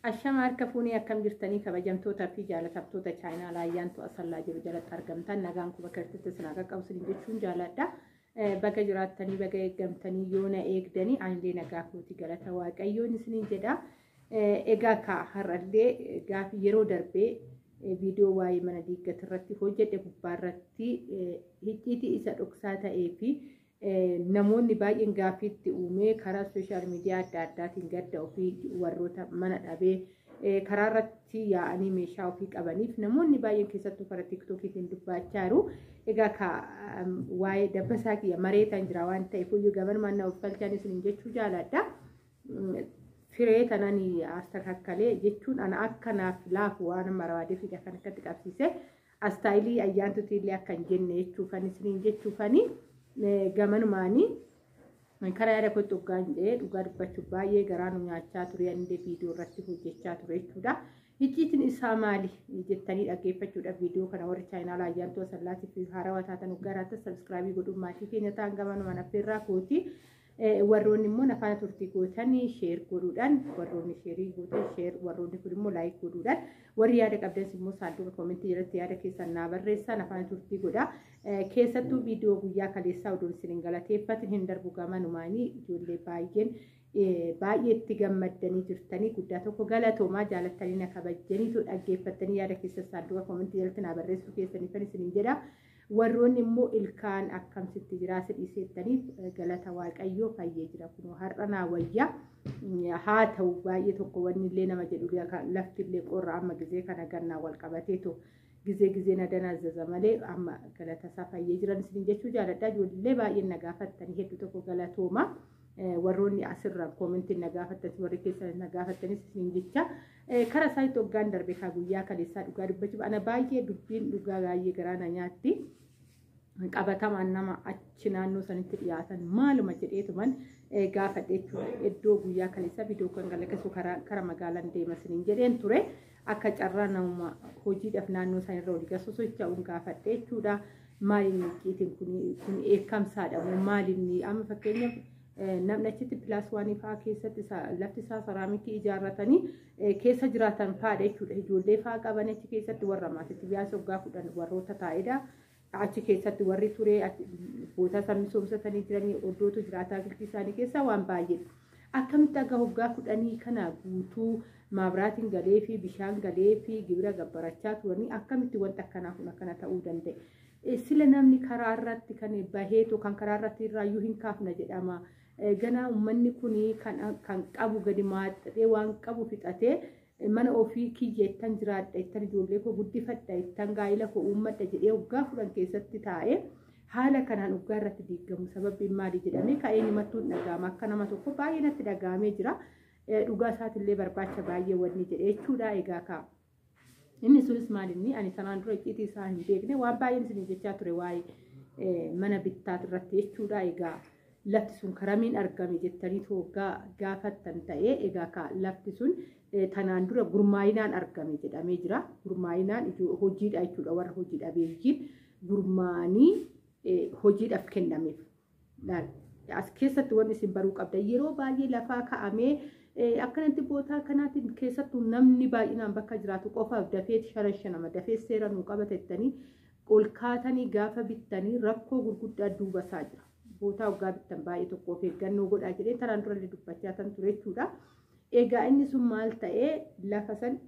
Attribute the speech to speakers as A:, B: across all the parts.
A: Ashama harka fuunee akkam jirtanii kabajamtootaa fi jaalatamtoota chaayinaa Ayyaantuu Asallaa jiru jalatti argamtan nagaan kuba kirtitti isin akka qabu isin jechuun jaaladha. Baga jiraattanii baga eeggamtanii yoona eegdanii anillee nagaa kooti galata waaqayyoon isiniin jedha. Egaa ka har'allee gaafi yeroo darbee viidiyoo waa'ee mana diiggate irratti hojjedhe gubbaarratti icciitii isa dhoksaa ta'ee fi namoonni baay'een gaaffiitti uumee karaa sooshaal miidiyaa adda addaatiin gadda ofii warroota mana dhabee karaa irratti yaa'anii meeshaa ofii qabaniif namoonni baay'een keessattuu karaa tiiktookiitiin dubbachaa jiru. Egaa ka waa'ee dabbasaa kiyya mareetan jira waan ta'eef iyyuu gabanumaan na of galchaan isiniin jechuu jaaladha. Firee tanan astakakkalee jechuun ana akka naaf laafu waan barbaadeef kan akkatti qabsiise. Astaayilii ayyaantuuti illee akka hin jenne jechuufani isiniin jechuufani. Gamanumaanii karaa yaada kootti dhugaan jedhee dhugaa dubbachuuf baay'ee garaa nu nyaachaa ture anillee viidiyoo irratti hojjechaa ture jechuudha. Icciitiin isaa maali jettanii dhaggeeffachuudhaaf viidiyoo kana warri chaayinaala Ayyaantuu Asallaatiif fi haarawaa taatan dhugaaraatti sabskraabii godhuun maatii keenya ta'an gamanumaan affeerraa kooti. Warroonni immoo nafaana turtii gootanii sheer godhuudhaan warroonni sheerii gootan sheer warroonni kun immoo laayik godhuudhaan warri yaada qabdanis immoo saanduqa koomentii jalatti yaada keessan naa barreessaa nafaana turtii godha. Keessattuu viidiyoo guyyaa kaleessaa oduun isin hin galateeffatin hin darbu gamanumaanii ijoollee baay'een baay'ee itti gammaddanii jirtanii guddaa tokko galatoomaa jaalattanii na kabajjaniitu dhaggeeffattanii yaada keessan saanduqa koomentii jalatti naa barreessuu keessaniifan isiniin jedha. Warroonni immoo ilkaan akkamsitti jiraa si dhiisettaniif galata waaqayyoo fayyee jira kunoo har'a naa wayyaa haa ta'u baay'ee tokko wanni illee nama jedhu lafti illee qorra amma gizee kana gannaa wal qabateetu gizee gizee na danaazaza malee amma galata isaa fayyee jiran isiniin jechuu jaaladha. Ijoollee baay'een na gaafattanii hedduu tokko galatooma. Warroonni asirraan koomentiin na gaafattanis warri keessan na gaafattanis isiniin jecha karaa isaaniitti hoggaan darbe kaa guyyaa kaleessaa dhugaa dubbachuuf ana baay'ee dubbiin dhugaa baay'ee garaa na nyaatti. Qabatamaan nama achi naannoo sanitti dhiyaatan maaluma jedheetuman gaafadhe jechuudha. Iddoo guyyaa kaleessaa viidiyoo kan galakkisu karaa magaalaan deema isiniin jedheen ture. Akka carraa namuma hojiidhaaf naannoo sanirra olii gasu socho'uun gaafadhe jechuudha. Maaliin icciitiin kun eekkamsaadha moo maaliin amma fakkeenyaaf namni achitti pilaas waanii fa'aa keessatti lafti isaa saraamikii ijaarratanii keessa jiraatan fa'aadha jechuudha. Ijoollee fa'aa qaban achi keessatti warra maatiitti biyyaas waggaa 10 warroota taa'edha. Achi keessatti warri ture boota san misoomsatanii jiranii oddootu jiraataa kiltii isaanii keessaa waan baay'ee. Akkamitti akka waggaa 10 kana guutuu maabiraatiin galee fi bishaan galee fi gibira gabbarachaa turanii akkamitti wanta akkanaa kun akkana ta'uu danda'e. Sila namni karaa irratti kan baheetu kan karaa irratti irraayyuu hin kaafna jedhama. Ganaa uummanni kun kan qabu gadi maaxxatee waan qabu fixatee mana ofii kiyya ittan jiraadha ittan ijoollee koo guddifadha ittan gaa'ila koo uummadha jedhee waggaa 10 keessatti taa'ee haala kanaan waggaa irratti diigamu sababbiin maali jedhamee ka'ee himattuun dhaga'ama akka nama tokko baay'ee natti dhaga'amee jira. Dhugaa isaatiillee barbaacha baay'ee wanni jedhe jechuudha egaa ka'a. Inni sunis maalinni ani sanaan dura icciitii isaa hin beekne waan baay'een isin jechaa ture waa'ee mana bittaa irratti jechuudha egaa. Lafti sun karamiin argame jettanii waggaa gaafattan ta'ee egaa ka lafti sun tanaan dura gurmaayinaan argame jedhamee jira. Gurmaayinaan hojiidha jechuudha warra hojii dhabeeyyiin gurmaanii hojiidhaaf kennameef. As keessatti wanni isin baruu qabda yeroo baay'ee lafaa ka'amee akkanatti bootaa kanaatiin keessattuu namni baay'inaan bakka jiraatu qofaaf dafee shanama dafee seera nuu qabatettanii ol kaatanii gaafa bittanii rakkoo gurguddaa duuba isaa jira. Bootaa waggaa bittan baay'ee tokko of eeggannoo godhaa jedhee tanaan durallee dubbachaa tan ture jechuudha. Egaa inni sun maal ta'ee lafa san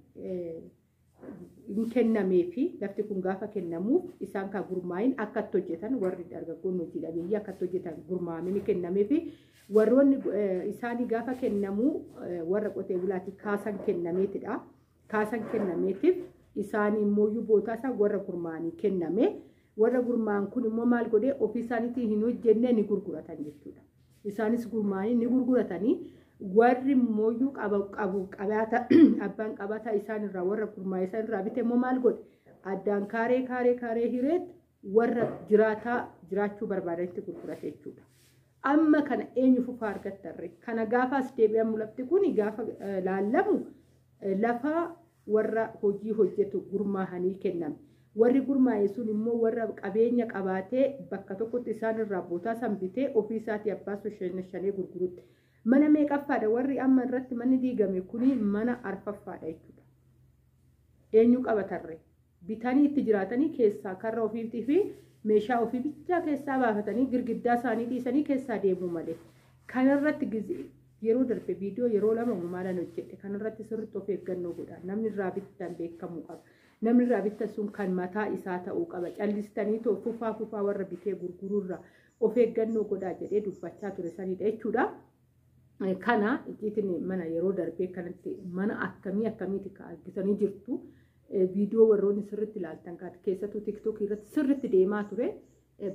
A: hin kennameefi lafti kun gaafa kennamuuf isaan kan gurmaayin akkatti hojjetan warri dargaggoonni hojii dhabeeyyii akkatti hojjetan gurmaa'amee ni kennameefi warroonni isaanii gaafa kennamuu warra qotee bulaatti kaasan kennameetidha. Kaasan kennameetiif isaan immoo bootaa isaa warra gurmaa'anii kenname. Warra gurmaa'an kun immoo maal godhee ofii isaaniitiin hin hojjenne ni gurguratan jechuudha. Isaanis gurmaa'anii ni gurguratanii warri immoo qabu qabaata abbaan qabaata isaan irraa warra gurmaa'e isaan irraa bite immoo maal godhe addaan kaaree kaaree kaaree hireet warra jiraataa jiraachuu barbaadanitti gurgurate jechuudha. Amma kana eenyu fufaa argattarre kana gaafaas deebi'amu lafti kun gaafa laallamu lafa warra hojii hojjetu gurmaa'anii kenname. Warri gurmaa'e sun immoo warra qabeenya qabaatee bakka tokkotti isaan irraa bootaa san bitee ofii isaatii abbaa shanee gurgurutti. Mana meeqaffaadha warri amma irratti manni diigame kuni mana arfaffaadha jechuudha. Eenyu qabatarre? Bitanii itti jiraatanii keessaa karra ofiitii fi meeshaa ofii bichaa keessaa baafatanii girgiddaa isaanii dhiisanii keessaa deemuu malee. Kanarratti yeroo darbe viidiyoo yeroo lama maalan hojjedhe kanarratti sirriitti of eeggannoo godha. Namni irraa bittan beekamuu qaba. Namni irraa bittan sun kan mataa isaa ta'uu qaba. Callistanii too fufaa fufaa warra bitee gurguruurraa of eeggannoo godhaa jedhee dubbachaa ture sanidha jechuudha. Kana icciitiin mana yeroo darbee kanatti mana akkamii akkamiiti ka argitanii jirtu. Viidiyoo warroonni sirriitti ilaaltan keessattuu TikTokii irratti sirriitti deemaa ture.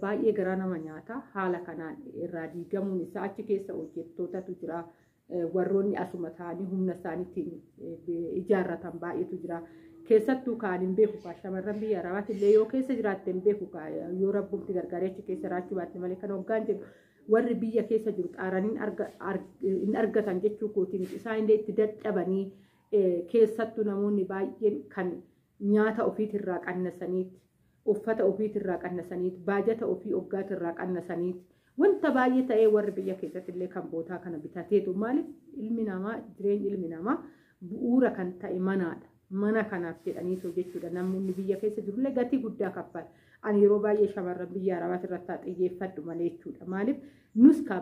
A: Baay'ee garaa nama nyaata. Haala kanaan irraa diigamuun isaa achi keessa hojjettootatu jira. Warroonni asuma ta'anii humna isaaniitiin ijaarratan baay'eetu jira. Keessattuu kaan hin beeku kaa shamarran biyya Arabaatti illee yoo keessa jiraatte hin beeku kaa yoo rabbumti gargaaree achi keessa jiraachuu baatte malee kan hoggaan jedhu warri biyya keessa jiru xaaranii hin argatan jechuu kootiin isaan illee itti dadhabanii keessattuu namoonni baay'een kan nyaata ofiitirraa qannasaniiti uffata ofiitirraa qannasaniiti baajata ofii hoggaatirraa qannasaniiti wanta baay'ee ta'ee warri biyya keessatti illee kan bootaa kana bitateetu maaliif ilmi namaa jireenyi ilmi namaa bu'uura kan ta'e manaadha. Mana kanaaf jedhaniitu jechuudha. Namoonni biyya keessa jirullee gatii guddaa kaffala. Ani yeroo baay'ee shamarran biyya Arabaati irratti xiyyeeffadhu malee jechuudha. Maaliif nus kaa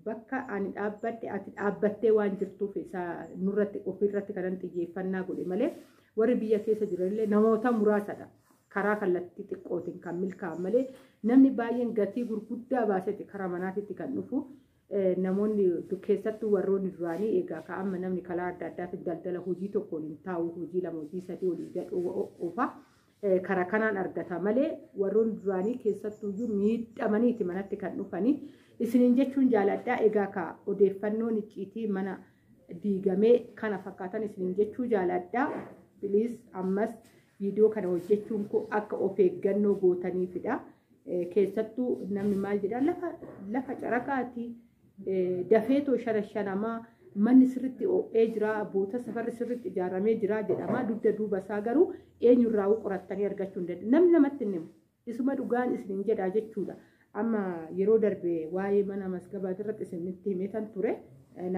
A: bakka ani dhaabbadhe ati dhaabbattee waan jirtuuf isaa nurratti ofirratti kanan xiyyeeffannaa godhe malee warri biyya keessa jiranillee namoota muraasadha. Karaa kallattii xiqqootiin kan milkaa'an malee namni baay'een gatii gurguddaa baaseeti karaa manaatitti kan dhufu. Namoonni keessattuu warroonni duraanii egaa ka'amma namni karaa adda addaatiin daldala hojii tokkoon hin taa'u hojii lama hojii sadii olii gad oofa karaa kanaan argata malee warroonni duraanii keessattuuyyuu miidhamaniiti manatti kan dhufanii isiniin jechuun jaaladhaa. Egaa ka odeeffannoon icciitii mana diigamee kana fakkaatan isiniin jechuu jaaladhaa. Piliis ammas viidiyoo kana hojjechuun koo akka of eeggannoo gootaniifidha. Keessattuu namni maal jedhaa lafa caraqaati. Dafeetoo shanashanamaa manni sirriitti ho'ee jira boota safarri sirriitti ijaaramee jira jedhama. Dugda duuba isaa garuu eenyurraa qorattanii argachuu hin dandeenye. Namni namatti hin himu. Isuma dhugaan isiniin jedhaa jechuudha. Amma yeroo darbe waa'ee mana masgabaa irratti isinitti himeetan ture.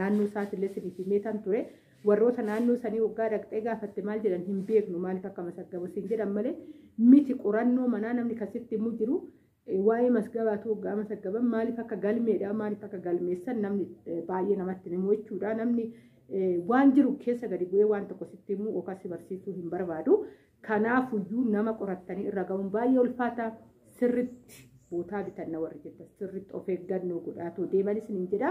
A: Naannoo isaatiillee isiniif himeetan ture. Warroota naannoo sanii waggaa dhaqxee gaafatte maal jedhan hin beeknu maaliif akka masaggabu siin jedhan malee miti qorannoo manaa namni kasitti himu jiru. Waa'ee masgabaatu waggaa masaggaban maaliif akka galmeedha maaliif akka galmeessan namni baay'ee namatti himu jechuudha. Namni waan jiru keessa gadi bu'ee waan tokko sitti himu yookaan si barsiisuu hin barbaadu. Kanaafuyyuu nama qorattanii irra ga'uun baay'ee ulfaata. Sirriitti bootaa bitanna warri jettan sirriitti of eeggannoo godhaatoo deeman isiniin jedha.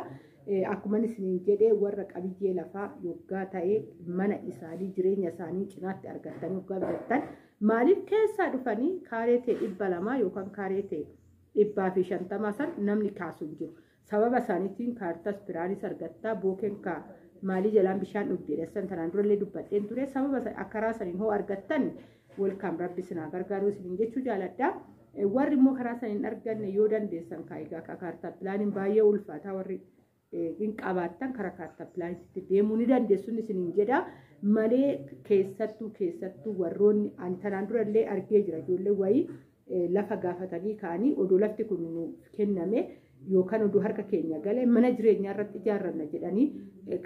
A: Akkuma isiniin jedhee warra qabiyyee lafaa yoggaa ta'ee mana isaanii jireenya isaanii cinaatti argattanii yoggaa bitattan maaliif keessaa dhufanii kaaree ta'e 200 yookaan kaaree ta'e 150 san namni kaasu hin jiru. Sababa isaaniitiin kaartas piraanis argattaa bookeen kaa maalii jalaan bishaan dhugdeedha san tanaan durallee dubbadheen ture sababa karaa saniin hoo argattan welkaam rabbi sinaa gargaaruu isiniin jechuu jaaladha. Warri immoo karaa saniin arganne yoo dandeessan egaa kaartaa pilaaniin baay'ee ulfaataa warri hin qabaattan karaa kaartaa pilaaniitti deemuu ni dandeessu isiniin jedha. Malee keessattuu warroonni ani tanaan durallee argee jira ijoollee wayii lafa gaafatanii ka'anii odoo lafti kun nuuf kenname yookaan odoo harka keenya galee mana jireenyaa irratti ijaarranna jedhanii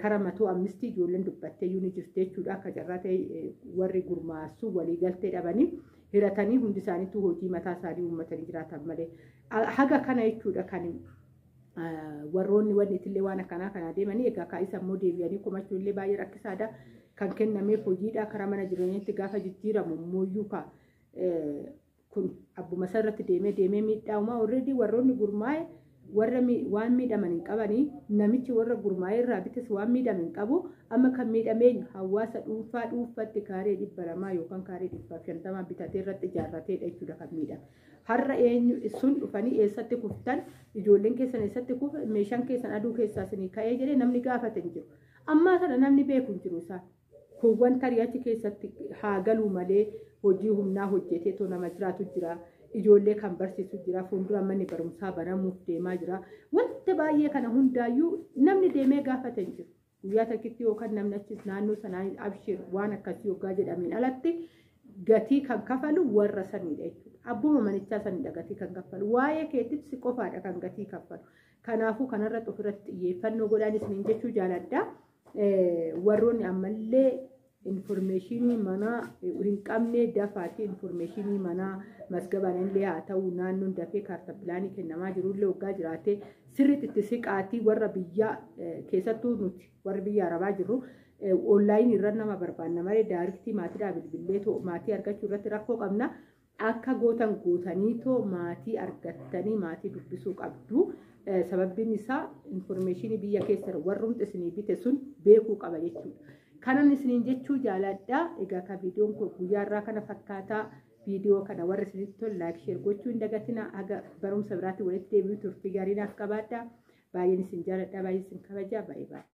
A: karaa matoo amnistii ijoolleen dubbattee iyyuu ni jirti jechuudha. Akka carraa ta'e warri gurmaa'su walii galtee dhabanii hiratanii hundi isaaniitu hojii mataa isaanii uummatanii jiraatan malee. Haga kana jechuudha kan warroonni wanni itillee waan akkanaa kanaa deemanii egaa kaa'isa immoo deebi'anii komachuu illee baay'ee rakkisaadha. Kan kennameef hojiidha karaa mana jireenyaatti gaafa jijjiiramu immoo kaa kun abbuma irratti deemee deemee miidhaa uumaa already warroonni gurmaa'e warra waan miidhaman hin qabanii namichi warra gurmaa'e irraa bites waan miidhame hin qabu. Amma kan miidhamee hawaasa dhuunfaa dhuunfaatti kaaree 200 yookaan kaaree 150 bitatee irratti ijaarrateedha jechuudha kan miidhame. Har'a eenyu sun dhufanii eessatti kuftan ijoolleen keessan eessatti kufa meeshaan keessan aduu keessaa isinii ka'ee jedhee namni gaafate hin jiru. Ammaa sana namni beeku hin jiru isaan. Kuuwwan tarii achi keessatti haa galuu malee hojii humnaa hojjetee too nama jiraatu jira. Ijoollee kan barsiisu jira. Fuuldura manni barumsaa banamuuf deemaa jira. Wanta baay'ee kana hundaayyuu namni deemee gaafate hin jiru. Guyyaa takkitti yookaan namni achis naannoo sanaa abshir waan akkasii yoggaa jedhameen alatti gatii kan kafalu warra sanidha jechuudha. Abbuma manichaa sanidha gatii kan kaffalu. Waa'ee keetiif si qofaadha kan gatii kaffalu. Kanaafuu kanarratti ofirratti xiyyeeffannoo godhaan isiniin jechuu jaaladha. Warroonni ammallee informeeshinii manaa hin qabne dafaatii informeeshinii manaa masgabaan illee haa ta'u, naannoon dafee kaarta pilaanii kennamaa jirullee waggaa jiraate sirriitti itti siqaatii, warra biyyaa keessattuu nuti warri biyya arabaa jirru onlaayinii irra nama barbaanna malee daariktii maatiidhaa bilbilee maatii argachuu irratti rakkoo qabna. Akka gootan gootaniitoo maatii argattanii maatii dubbisuu qabdu. Sababbiin isaa informeeshinii biyya keessa warrumti isinii bite sun beekuu qaba jechuudha. Kanan isiniin jechuu jaaladha. Egaa ka viidiyoon kun guyyaa irraa kana fakkaataa, viidiyoo kana warra isinitti tolu like, share gochuu hin dagatina. Haga barumsa biraatti walitti deebi'u turtii gaarii naaf qabaadha. Baay'een isin jaaladha. Baay'een isin kabaja. Baay'ee baay'ee.